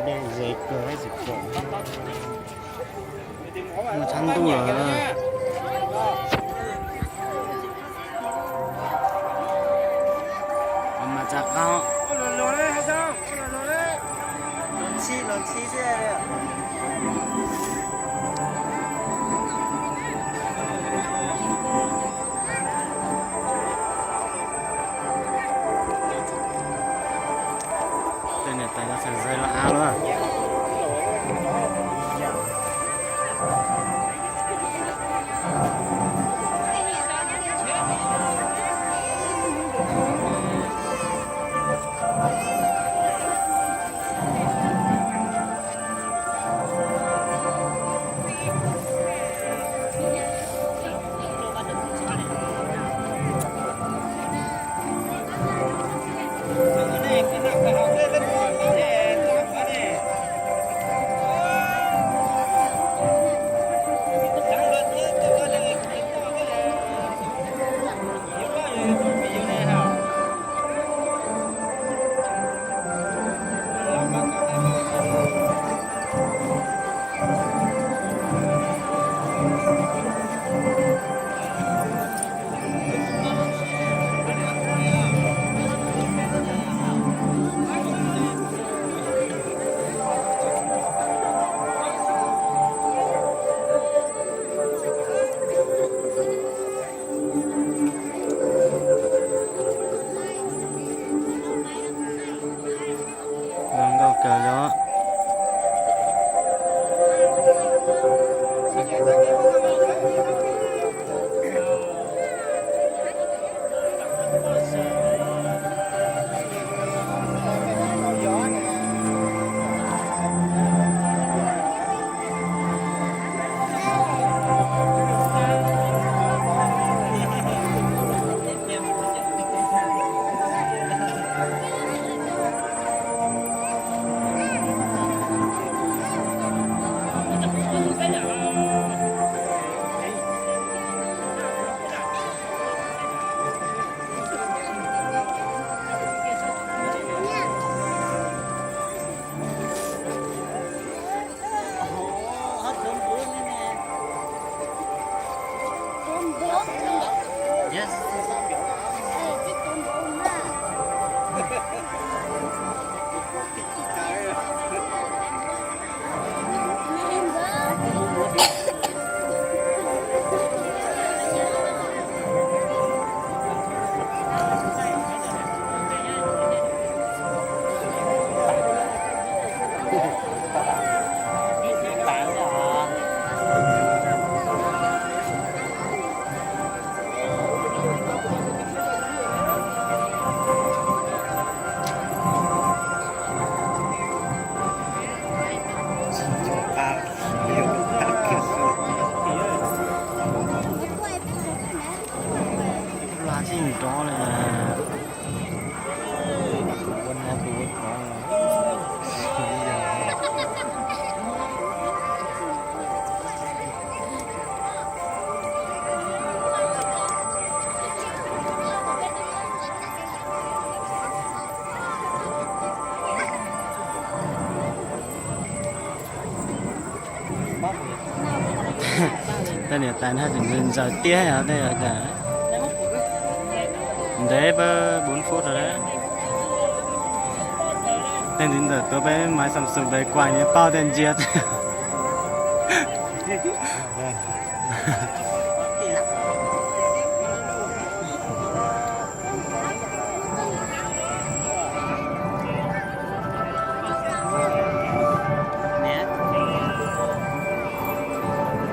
Dej ze kawg tsis pom. Mus tshab ntuj lawm. Mas tsa qaub. Tej niam tais los txhais zais los av lawm. Zoo nkauj kawg li. Hla tsis nrov li. Ua no tus ua tod. Tej niam tais no tseem ntxaws tiab os, tej niam tais. Ntev pab bốn phút rồi đấy. Tej ntxiv ntxawm tuav peb máy Samsung đây quay nhé, pauj tej ntsia.